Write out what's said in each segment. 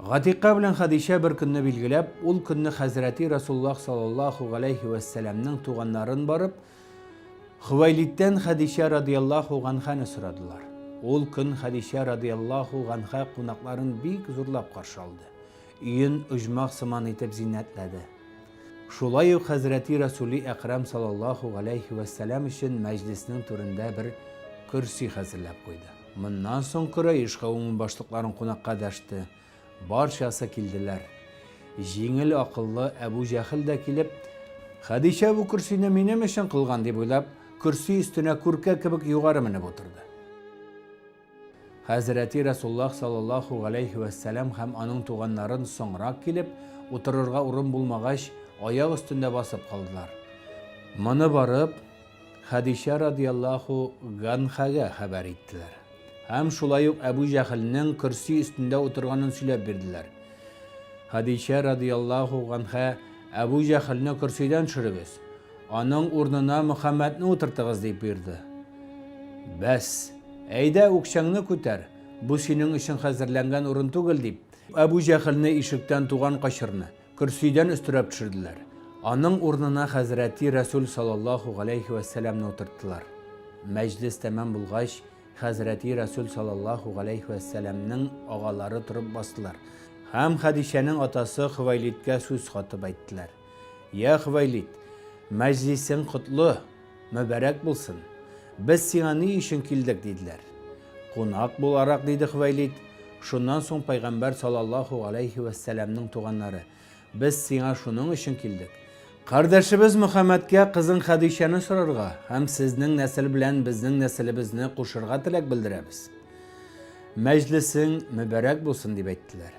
Гатыйка белән Хәдичә бер көнне билгеләп, ул көнне хәзрәти Расуллаһ саллаллаһу галәйһи вәссәламнең туганнарын барып, Хувәйлидтән Хәдичә радыяллаһу ганхәне сорадылар. Ул көн Хәдичә радыяллаһу ганхә кунакларын бик зурлап каршы алды. Өен оҗмах сыман итеп зиннәтләде. Шулай ук хәзрәти Расули Әкрәм саллаллаһу галәйһи вәссәлам өчен мәҗлеснең түрендә бер көрси хәзерләп куйды. Моннан соң Корәеш кавеме башлыкларын кунакка дәште. Барчасы килделәр. Җиңел акыллы Әбү Җәһел дә килеп, Хәдичә бу көрсине минем өчен кылган дип уйлап, көрси өстенә күркә кебек югары менеп утырды. Хәзрәти Рәсуллаһ саллаллаһу галәйһи вәссәлам һәм аның туганнарын соңрак килеп, утырырга урын булмагач, аяк өстендә басып калдылар. Моны барып, Хәдичә радыяллаһу ганхәгә хәбәр иттеләр. Һәм шулай ук Әбү Җәһелнең көрси өстендә утырганын сөйләп бирделәр. Хәдичә радыяллаһу ганхә, Әбү Җәһелне көрсидән төшерегез, аның урынына Мөхәммәдне утыртыгыз, дип боерды. Бәс, әйдә, үкчәңне күтәр, бу синең өчен хәзерләнгән урын түгел, дип, Әбү Җәһелне ишектән туган качырны, көрсидән өстерәп төшерделәр. Аның урынына хәзрәти Рәсүл саллаллаһу галәйһи вә сәләмне утырттылар. Мәҗлес тәмам булгач, хәзрәти Рәсүл саллаллаһу галәйһи вә сәләмнең агалары торып бастылар һәм Хәдичәнең атасы Хөвәйлидкә сүз катып әйттеләр. Йә Хөвәйлид, мәҗлисең котлы, мөбарәк булсын. Без сиңа ни өчен килдек, диделәр. Кунак буларак, диде Хөвәйлид. Шуннан соң пәйгамбәр саллаллаһу галәйһи вәссәламнең туганнары, Без сиңа шуның өчен килдек. Кардәшебез Мөхәммәдкә кызың Хәдичәне сорарга һәм сезнең нәсел белән безнең нәселебезне кушырга теләк белдерәбез. Мәҗлесең мөбарәк булсын, дип әйттеләр.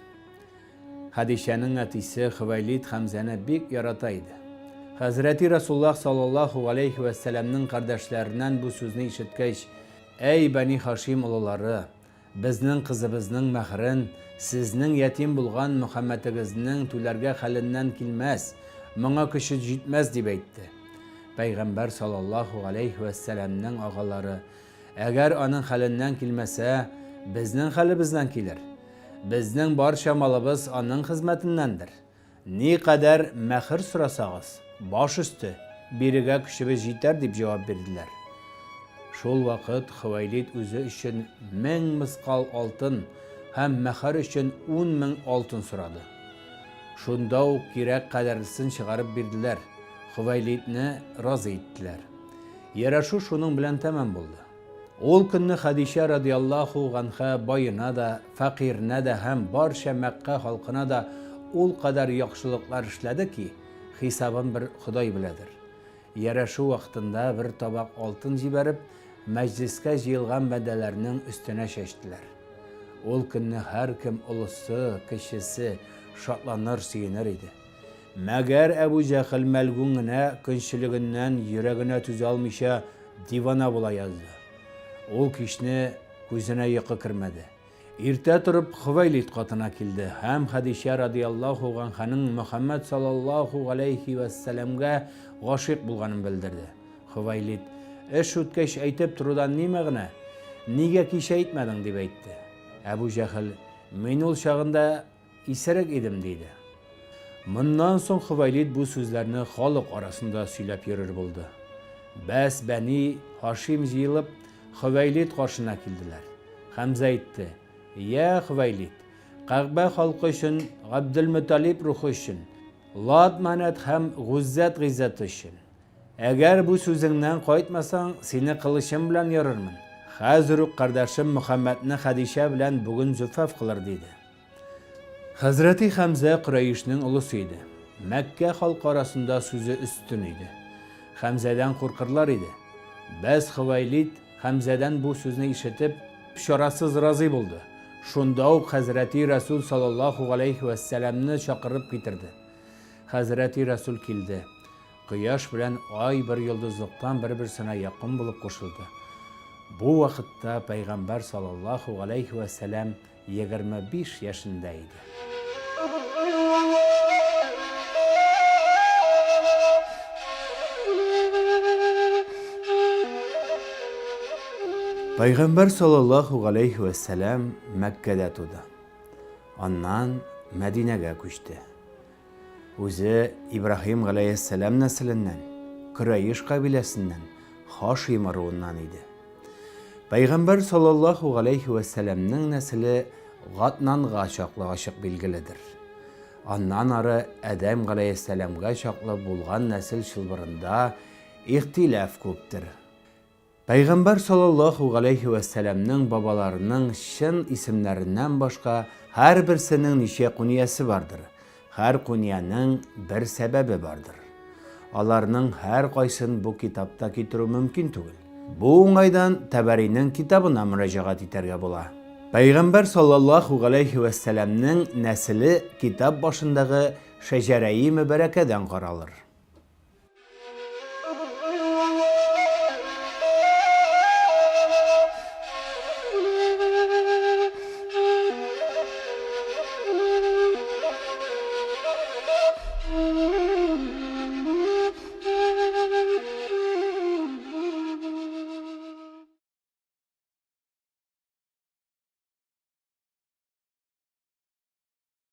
Хәдичәнең әтисе Хөвәйлид Хәмзәне бик ярата иде. Хәзрәти Расуллаһ саллаллаһу галәйһи вә сәламнең кардәшләреннән бу сүзне ишеткәч, Әй, Бәни Хашим олылары! Безнең кызыбызның мәһрен сезнең ятим булган Мөхәммәтегезнең түләргә хәленнән килмәс, моңа көче җитмәс, дип әйтте. Пәйгамбәр саллаллаһу галәйһи вә сәламнең агалары, Әгәр аның хәленнән килмәсә, безнең хәлебезнән килер. Безнең барча малыбыз аның хезмәтеннәндер. Никадәр мәһер сорасагыз, баш өсте, бирергә көчебез җитәр, дип җавап бирделәр. Шул вакыт Хөвәйлид үзе өчен 1000 мыскал алтын һәм мәһер өчен 10 000 алтын сорады. Шунда ук кирәк кадәрлесен чыгарып бирделәр, Хөвәйлидне разый иттеләр. Ярәшү шуның белән тәмам булды. Ул көнне Хәдичә радиаллаһу ганһа баена да, фәкыйренә дә һәм барча Мәккә халкына да ул кадәр яхшылыклар эшләде ки, хисабын бер Ходай беләдер. Ярәшү вакытында бер табак алтын җибәреп, мәҗлескә җыелган бәндәләрнең өстенә чәчтеләр. Ул көнне һәркем, олысы, кечесе, шатланыр, сөенер иде. Мәгәр Әбү Җәһел мәлгунь генә көнчелегеннән йөрәгенә түзә алмыйча дивана була язды. Ул кичне күзенә йокы кермәде. Иртә торып Хөвәйлид катына килде һәм Хәдичә радыяллаһу ганһаның Мөхәммәд саллаллаһу галәйһи вәссәламгә гашыйк булганын белдерде. Хөвәйлид, Эш үткәч әйтеп торудан ни мәгънә? Нигә кичә әйтмәдең? дип әйтте. Әбү Җәһел, Мин ул чагында Исерек идем, диде. Моннан соң Хөвәйлид бу сүзләрне халык арасында сөйләп йөрер булды. Бәс Бәни Һашим җыелып, Хөвәйлид каршына килделәр. Хәмзә әйтте, Йә, Хөвәйлид, Кәгъбә халкы өчен, Габделмөталиб рухы өчен, Лат Манәт һәм Гуззәт гыйззәте өчен, Әгәр бу сүзеңнән кайтмасаң, сине кылычым белән ярырмын. Хәзер үк кардәшем Мөхәммәдне Хәдичә белән бүген зөфәф кылыр, диде. Хәзрәти Хәмзә Корәешнең олысы иде. Мәккә халкы арасында сүзе өстен иде. Хәмзәдән куркырлар иде. Бәс Хөвәйлид Хәмзәдән бу сүзне ишетеп, чарасыз разый булды. Шунда ук хәзрәти Рәсүл саллаллаһу галәйһи вәссәламне чакырып китерде. Хәзрәти Рәсүл килде. Кояш белән Ай бер йолдызлыктан бер-берсенә якын булып кушылды. Бу вакытта пәйгамбәр саллаллаһу галәйһи вә сәлам 25 яшендә иде. Пәйгамбәр саллаллаһу галәйһи вә сәлам Мәккәдә туды. Аннан Мәдинәгә күчте. Үзе Ибраһим галәйһиссәлам нәселеннән, Корәеш кабиләсеннән, Хашим ыруыннан иде. Пәйгамбәр саллаллаһу галәйһи вә сәламнең нәселе Гатнанга чаклы ачык билгеледер. Аннан ары Адәм галәйһиссәламгә чаклы булган нәсел чылбырында ихтиләф күптер. Пәйгамбәр саллаллаһу галәйһи вә сәламнең бабаларының чын исемнәреннән башка һәрберсенең ничә куниясе бардыр, һәр куниянең бер сәбәбе бардыр. Аларның һәркайсын бу китапта китерү мөмкин түгел. Бу уңайдан Тәбәринең китабына мөрәҗәгать итәргә була. Пәйгамбәр саллаллаһу галәйһи вә сәламнең нәселе китап башындагы Шәҗәрәи мөбарәкәдән каралыр.